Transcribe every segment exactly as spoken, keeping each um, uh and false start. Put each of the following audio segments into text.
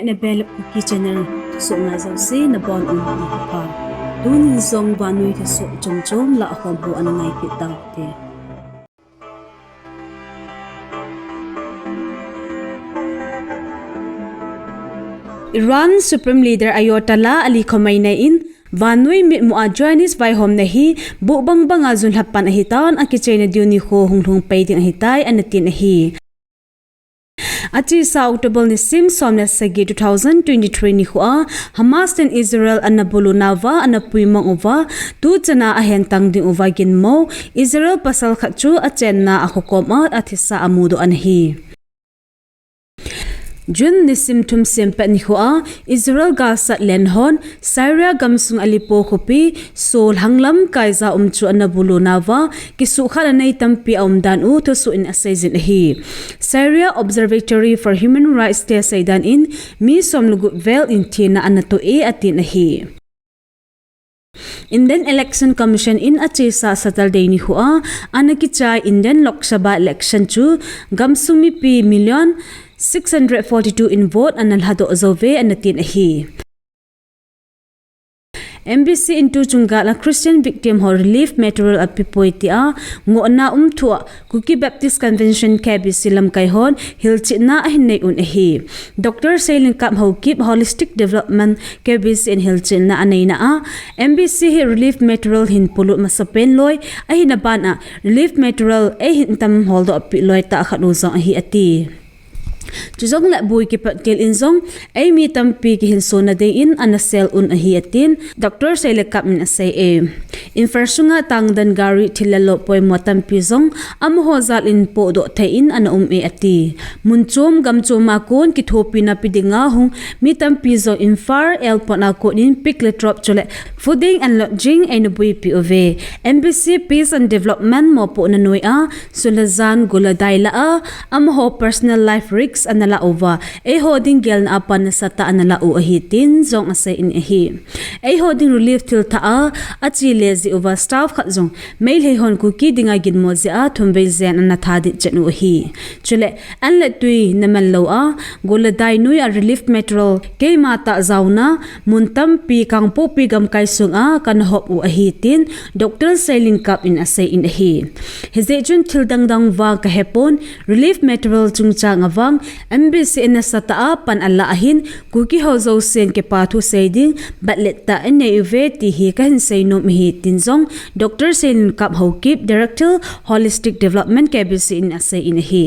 Nabel Kuki Channel thusoh ngai jouse nabonun nikho pha. Tunin jong vannoi thusoh chomchom lah khom ho ana ngai kit tau hite. Iran Supreme Leader Ayatollah Ali Khamenei in vannoi mitmu a Zionist vaihomna hi bohbang banga June lha pan ahitan akichaina diu nikho hung lhung pai ding ahitai ana tin ahi. Achesa October nisim som le sagi two thousand twenty-three nikho a Hamas ten Israel ana bulu nauva ana puimang uva, tuchana ahen tang ding uva ginmo Israel pasal khat chu achenna a khokom a athisa amudoh ana hi. June nisim thum sempet nikho a Israel galsat len hon Syria gamsung Aleppo khopi Sol hanglam kaija um chu ana bulu nauva, kisukhatna nei tampi aum dan u thusoh in aseijin ahi. Syria Observatory for Human Rights te seidan in mi som le gup vel in thina ana toh e atin ahi. Indian Election Commission in achesa Saturday nikho a ana kichai Indian Lok Sabha election chu gamsung mipi million six hundred forty-two in vote ana lhadoh jou ve ana tin ahi. M B C in tuchung gal a Christian victim ho relief material apepoi tia ngohna um thu a Kuki Baptist Convention K B C lamkai hon hilchetna ahin nei un ahi. Doctor Seilinkap Haokip Holistic Development K B C in hilchetna aneina a M B C hi relief material hin polut masapen loi ahina ban a relief material eihin tam holdoh peh loi tah khat u jong ahi ati. Chujongle bui kipat kel in jong eimi tampi kihinsona ding in ana sel un ahi atin Doctor Seilinkap in asei e. Imphal sunga tangden gari thil le lo poimo tampi jong amaho jal in pohdoh thei in ana um e ati. Mun chom gam chom a kon kithopina pe dinga hung mi tampi jong Imphal airport a kon in pick le drop chule fooding and lodging eina boipi uve. M B C Peace and Development mopohna noi a sun le jan gol le dai lah a amaho personal life risk ana lah uva, eiho ding gelna a pan nasatah ana lah u ahi tin jong asei in ahi. Eiho ding relief thil thah a ache le jeh uva staff khat jong Meitei hon Kuki dinga ginmo jeh a thumvei jen ana thadih chet u ahi. Chule an le tui naman lou a gol le dai noi a relief material keima tah jaona mun tampi Kangpokpi gamkai sunga kana hop u ahi tin Doctor Seilinkap in asei in ahi. Hijeh chun thil dangdang vang kahepon relief material chungchang a vang M B C in nasatah a pan alah ahin Kuki ho jousen kipa thusei ding batlet tah anei uve ti hi kahin seinom ahi tin jong Doctor Seilinkap Haokip, Director Holistic Development K B C in asei in ahi.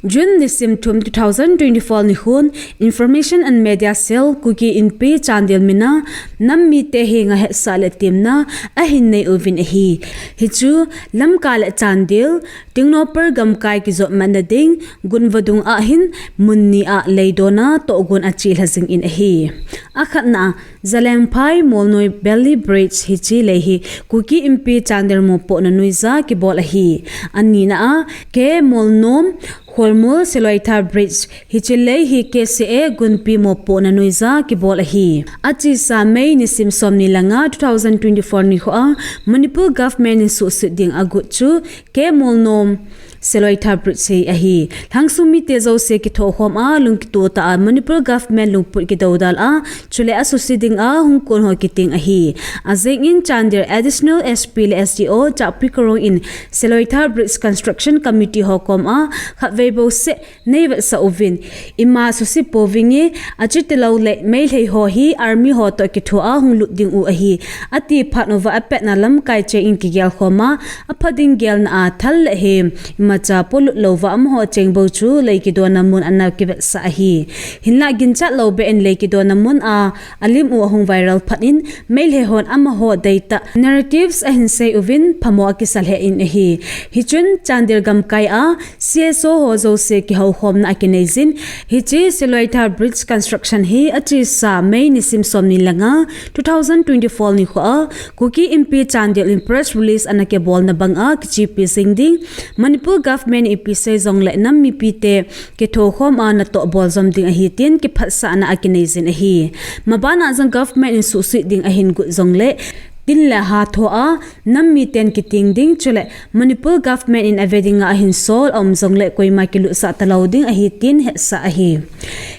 June nisim thum two thousand twenty-four nikhon Information and Media Cell Kuki Inpi Chandel mina nam mite henga hetsah le temna ahin nei uvin ahi. Hichu Lamka le Chandel Tengnoupal gamkai kijotmatna ding Gunvadung a hin mun ni a leidona tohgon achelha jing in ahi. Akhatna a Zalengphai Molnoi Bailey Bridge hiche lei hi Kuki Inpi Chandel mopohna noija kibol ahi. Anina a K Molnom Kholmol Seloithar Bridge hiche lei hi K C A Gunpi mopohna noija kibol ahi. Achesa May nisim somni langa two thousand twenty-four nikho a Manipur government in suhset ding agot chu K Molnom Seloithar Bridge hi ahi. Lhangsung mite jouse kithokhom a lungkitoh tah a Manipur government lungput kidoudal a chule asuhset ding a hung kon ho kiteng ahi. Ajing in Chandel Additional S P le S D O Chakpi Karong in Seloithar Bridge Construction Committee ho koma khatvei bouseh neivetsah uvin, ima suhset pouvinge, achutilou le Meitei ho hi army ho toh kithoa hung lut ding u ahi, ati phat uva apatna lamkai cheng in kigelkhom a, apha ding gelna a thal le hem imacha polut louva amaho cheng bou chu lei kidona mun ana kivetsah ahi. Hinlah ginchat lou beh in lei kidona mun a alim u ahung viral phat in Meitei hon amaho deitah narratives ahin sei uvin phamo akisa lheh in ahi. Hichun Chandel gamkai a C S O ho jouse kihoukhomna akinei jin. Hiche Seloithar Bridge construction hi achesa May nisim somni langa two thousand twenty-four nikho a Kuki Inpi Chandel in press release ana kibolna banga kichepi jing ding. Manipur government ipi sei jongle nam mipite kithokhom a natoh bol jom ding ahi tin kiphatsahna akinei jin ahi. Mabana jong government in suhset ding ahin got jongle tin le hatho a nam miten kiting ding, chule Manipur government in ave dinga ahin sol aum jongle koima kilutsah talou ding ahi tin hetsah ahi.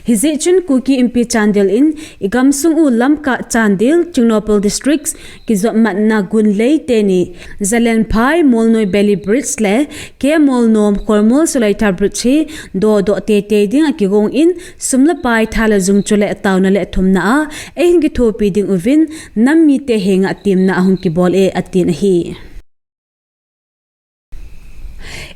Hijeh chun Kuki Inpi Chandel in igamsung u Lamka, Chandel, Tengnoupal districts kijopmatna Gunlei teni Jalenphai, Molnoi Bailey Bridge le K Molnom Khormol Suleithar Bridge hi dodoh teitei ding akigong in, sum le pai, tha le jung chule taona le thumna a eihin kithopi ding uvin nam mite henga temna ahung kibol e atin ahi.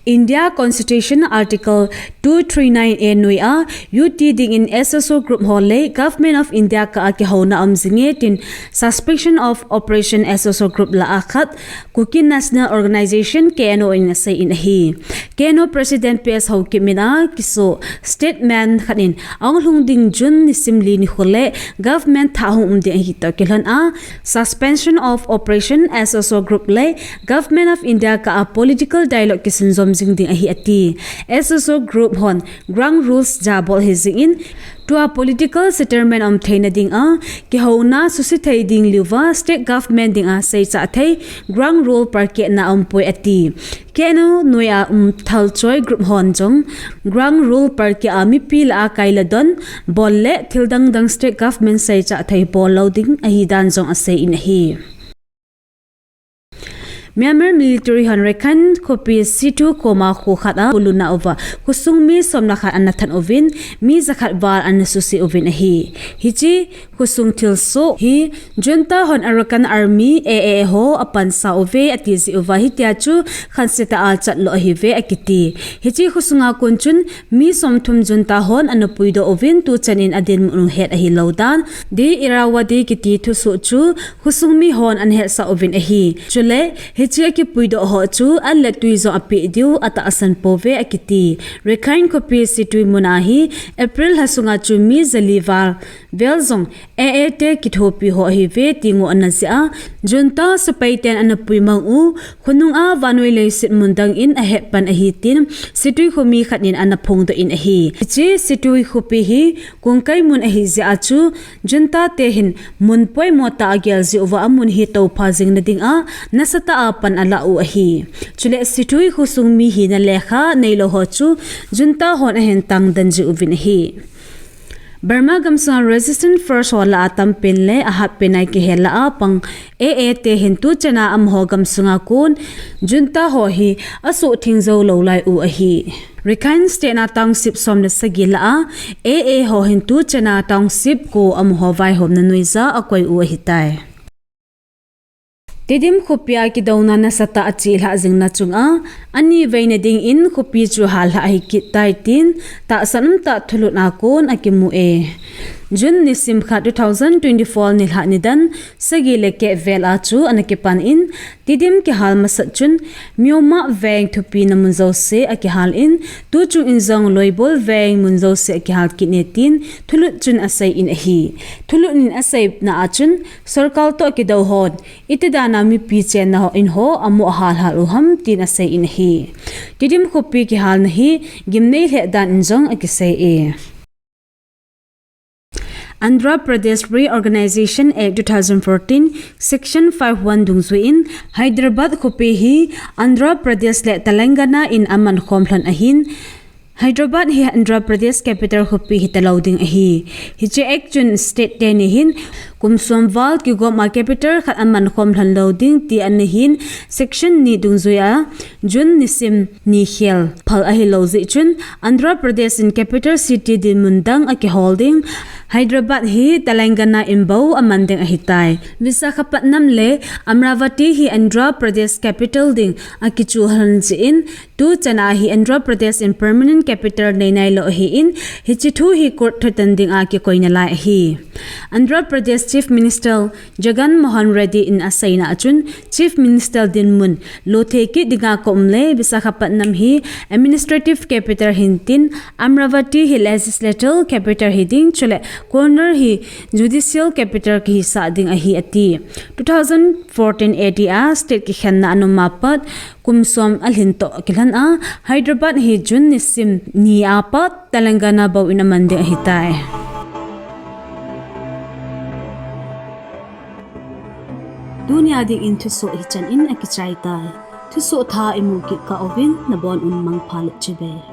India Constitution Article two three nine A noi a U T dingin S S O group ho le Government of India kah a kihouna aum jinge tin Suspension of Operation S S O group lah a khat Kuki National Organization, K N O in asei in ahi. K N O President P S Haokip min a kiso statement khat in ahung lhung ding June nisim li nikho le government thah hung um ding ahi toh kilhon a Suspension of Operation S S O group le Government of India kah a political dialogue kisunjom jing ding ahi ati. S S O group hon ground rules jabol ahi jingin, tua political settlement um theina dinga kihouna suse thei ding liuva state government dinga seichah thei ground rule palkehna umpoi ati. K N O noi a um thalchoi group hon jong ground rule palkeh a mipi lah a kaila don bol le thil dangdang state government seichah thei bol lou ding ahi dan jong asei in ahi. Myanmar military hon Rakhine khopi Sittwe koma kho khat a buluna uva khosung mi som le khat ana that uvin, mi jakhat val ana suse uvin ahi. Hiche khosung thilsoh hi junta hon Arakan Army, A A, ho apansa uve ati jeh uva hitia chu khansetah a chatlou ahiuve akiti. Hiche khosunga kon chun mi somthum junta hon ana puidoh uvin tuchan in adinmun u het ahilou dan Di Irrawaddy kiti thusoh chu khosung mi hon ana hetsah uvin ahi. Chule hiche akipuidoh ho chu an le tui jong apeh diu atahsan pouve akiti. Rakhine khopi Sittwe mun a hi April lha sunga chu mi jali val vel jong A A te kithopi ho ahiuve ti ngohna jeh a junta sepai ten ana puimang u khonung a vannoi leiset mun dang in ahet pan ahi tin Sittwe khomi khat in ana phongdoh in ahi. Hiche Sittwe khopi hi Kongkai mun ahi jeh a chu junta te hin mun poimo tah a agel jeh uva amun hi toupha jing nading a nasatah a pan alah u ahi. Chule Sittwe khosung mi hina lekha neilou ho chu junta hon ahin tangden jeh uvin ahi. Burma gamsunga Resistance Force ho lah a tampen le ahatpen a kihel lah a pang A A te hin tuchan a amaho gamsunga kon junta ho hi asuhtheng joulou lai u ahi. Rakhine State a township som le sagi lah a A A ho hin tuchan a township ko amaho vaihomna noija akoi u ahitai. Tedim khopi a kidouna nasatah a chelhah jingna chunga anivei nading in khopi chu hallhah ahi kit tai tin tahsan umtah thulhut a kon akimu e. June nisim khat two thousand twenty-four nilhah nidan sagi le keh vel a chu ana kipan in Tedim kihal masat chun Myo Ma veng thupina mun jouse akihal in tuchung in jong Loibol veng mun jouse akihal kit e tin thulhut chun asei in ahi. Thulhut in aseina a chun sorkar toh kidou hon iti dan a mipi chenna ho in ho amoh hallhal u ham tin asei in ahi. Tedim khopi kihalna hi gimnei lheh dan in jong akisei e. Andhra Pradesh Reorganization Act two thousand fourteen, Section five one dungjui in Hyderabad khopi hi Andhra Pradesh le Telangana in amankhom lhon ahin, Hyderabad hi Andhra Pradesh capital khopi hitalou ding ahi. Hiche act chun state teni hin kum som val kigom a capital khat amankhom lhon lou ding ti ana hin, Section ni dungjui a June nisim ni khel phal ahilou jeh chun Andhra Pradesh in capital city dinmun dang akihol ding. Hyderabad hi Telangana in bou aman ding ahitai. Visakhapatnam le Amaravati hi Andhra Pradesh capital ding akichoh lhon jeh in tuchan a hi Andhra Pradesh in permanent capital nei nailou ahin, hiche thu hi court thutan dinga kikoi nalai ahi. Andhra Pradesh Chief Minister Jagan Mohan Reddy in aseina a chun Chief Minister dinmun lothei kit dinga ka um le Visakhapatnam hi administrative capital hintin Amaravati hi legislative capital hiding chule Konur hi judicial capital kihisah ding ahi ati. Two thousand fourteen A D a state kikhenna ana um apat kum som alhin toh kilhon a Hyderabad hi June nisim ni apat Telangana bou in aman ding ahitai. Tunia dingin thusoh hichan in akichaitai. Thusoh thah imu kit kah uvin nabon un mangpha le chibai.